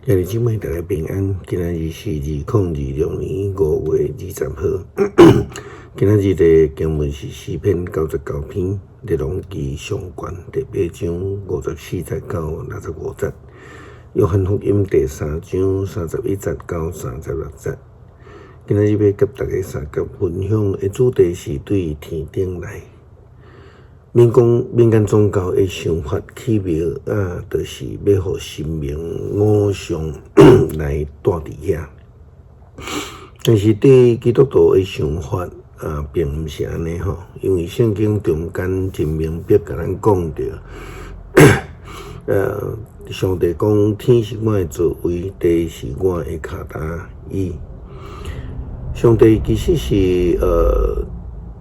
兄弟姊妹，大家平安。今仔日是2026年5月20號。今仔日的經文是詩篇99篇，列王紀上卷第八章54節到65節，約翰福音第三章31節到36節。今仔日欲佮大家相佮分享的主題是對天頂來。民講民間宗教的想法起廟啊，就是欲予神明偶像來蹛佇遐。但是對基督徒的想法啊，並毋是按呢吼，因為聖經中間真明白共咱講著，上帝講天是我的座位，地是我的跤踏椅。上帝其實是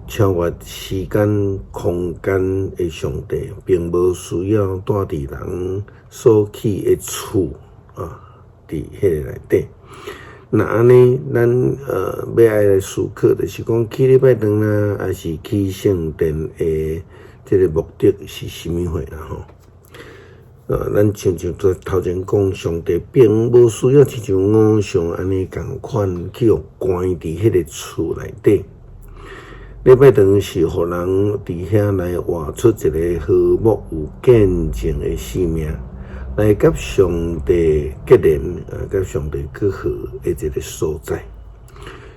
超越時間空間的上帝，並無需要蹛佇人所起的厝啊，佇彼个內底。若按呢，咱欲愛來思考，就是講去禮拜堂啦，抑是去聖殿的這个目的是啥物貨啦吼？咱親像頭前講，上帝並無需要親像偶像按呢仝款去予關佇彼个厝內底。禮拜堂是予人佇遐來活出一个和睦有見證的生命，來佮上帝結連，佮上帝結合的一个所在。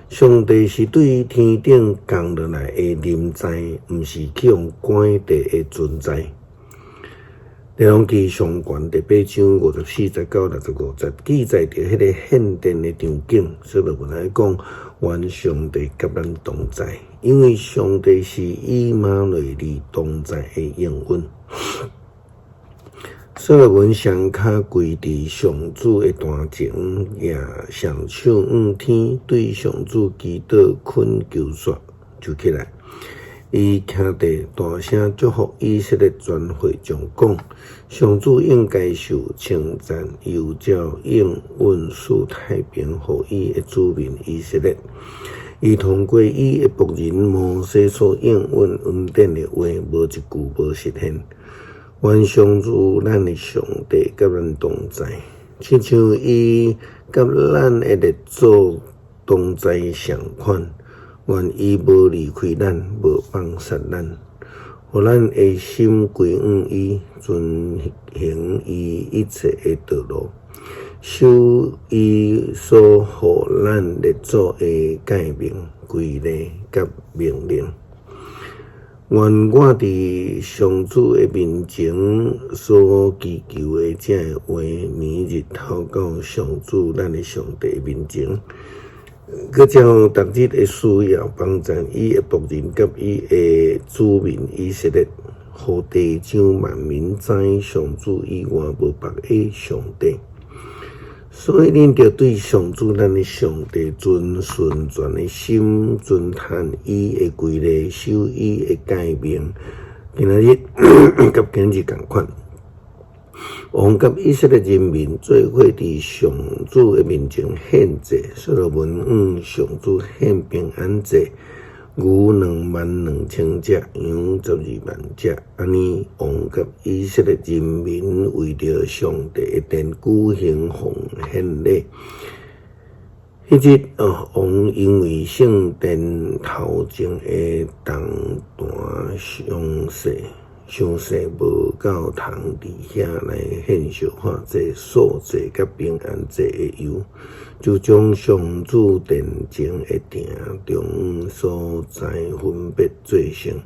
上帝是對天頂降落來的臨在，毋是去予關地的存在。列王紀上卷第八章54節到65節記載著彼个獻殿的場景。所羅門來講，願上帝佮咱同在，因為上帝是以馬內利同在的應允。所羅門雙跤跪佇上主的壇前，舉雙手向天，對上主祈禱懇求煞，就起來。伊徛地大聲祝福以色列全會眾，講：上主應該受稱讚，又照應允賜太平予伊的子民以色列。伊通過伊的僕人摩西所應允恩典的話，無一句無實現。願上主咱的上帝佮咱同在，親像伊佮咱的列祖同在仝款。願伊無離開咱，無放殺咱，予咱的心歸向伊，遵行伊一切的道路，守伊所予咱列祖的誡命、規例佮命令。願我佇上主的面前所祈求的這个話，明日頭到上主咱的上帝面前。閣照逐日的需要，幫贊伊的僕人佮伊的子民以色列，予地上萬民知上主以外無別个上帝。所以，恁著對上主咱的上帝存順全的心，遵行伊的規例，守伊的誡命。今仔日佮今日仝款。王佮以色列人民做伙佇上主的面前獻祭，所羅門向上主獻平安祭，牛22,000隻，羊120,000隻。按呢，王佮以色列人民為著上帝的殿舉行奉獻禮。彼日，王因為聖殿頭前的銅壇傷細。傷細無夠通佇遐來獻燒化祭、素祭佮平安祭的油，就將上主殿前的埕中所在分別做聖，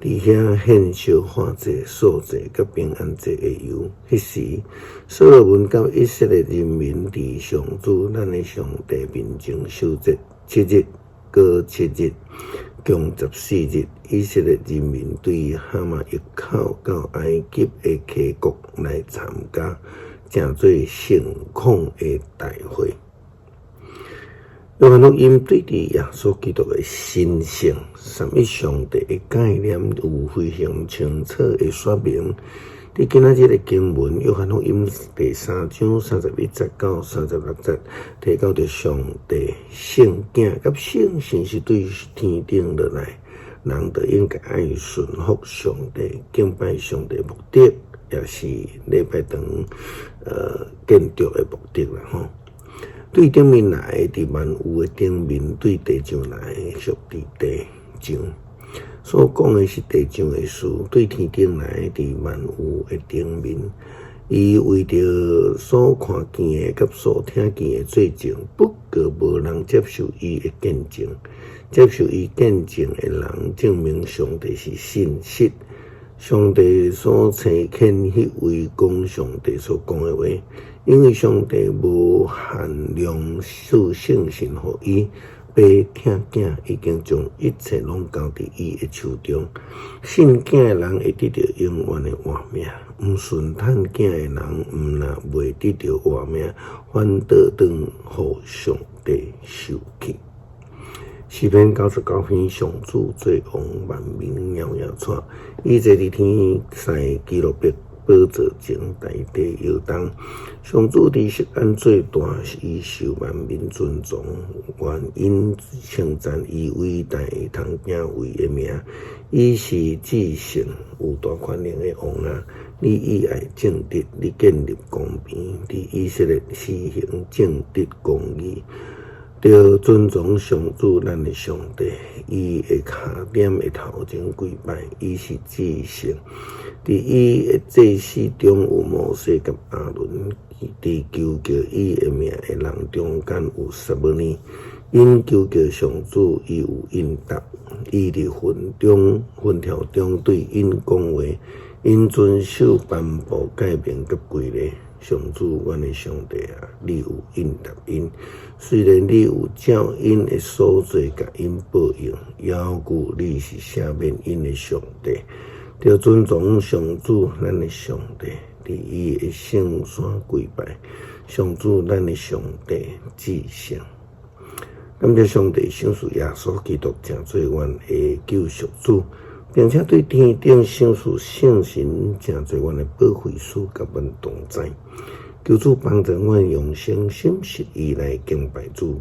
佇遐獻燒化祭、素祭佮平安祭的油。彼時，所羅門佮以色列人民佇上主咱的上帝面前守節七日，閣七日，共14日，以色列人民對哈馬入口到埃及的溪谷來參加，成做盛況的大會。約翰福音對佇耶穌基督的神性、三一上帝的概念有非常清楚的說明。佇今仔日的經文，約翰福音第三章31節到36節，提到著上帝聖子佮聖神是對天頂落來，人就應該愛順服上帝、敬拜上帝目的，也是禮拜堂建築的目的啦吼。對頂面來的佇萬有的頂面，對地上來的屬佇地上，所講的是地上的事。對天頂來的佇萬有的頂面，伊為著所看見的佮所聽見的做證，不過無人接受伊的見證。接受伊見證的人，證明上帝是信實。上帝所差遣彼位講上帝所講的話，因為上帝無限量賜聖神予伊，爸疼囝已經將一切攏交佇伊的手中。信囝的人會得著永遠的活命，毋順趁囝的人毋但袂得著活命，反倒轉予上帝受氣。詩篇99篇，上主做王，萬民搖搖掣。伊坐佇天使基路伯寶座前，大地搖動。上主佇錫安做大，伊受萬民尊崇，願𪜶稱讚伊偉大通敬畏的名。伊是至聖有大權能的王啊！你喜愛正直，你建立公平，佇以色列施行正直公義。著尊崇上主咱的上帝，伊的跤點的頭前跪拜，伊是至聖。佇伊的祭司中有摩西佮亞倫，佇求叫伊的名的人中間有撒母耳。𪜶求叫上主，伊有應答。伊佇雲中雲柱中對𪜶講話，𪜶遵守頒布誡命佮規例。上主，阮的上帝啊，你有應答𪜶。雖然你有照𪜶的所做共𪜶報應，猶舊你是赦免𪜶的上帝。著尊崇上主，咱的上帝，佇伊的聖山跪拜。上主，咱的上帝至聖。感謝上帝賞賜耶穌基督成做阮的救贖主，並且對天頂賞賜聖神成做阮的保惠師，佮阮同在。求主幫助阮用誠心實意來敬拜主，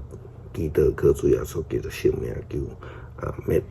祈禱靠主耶穌基督聖名求，阿們。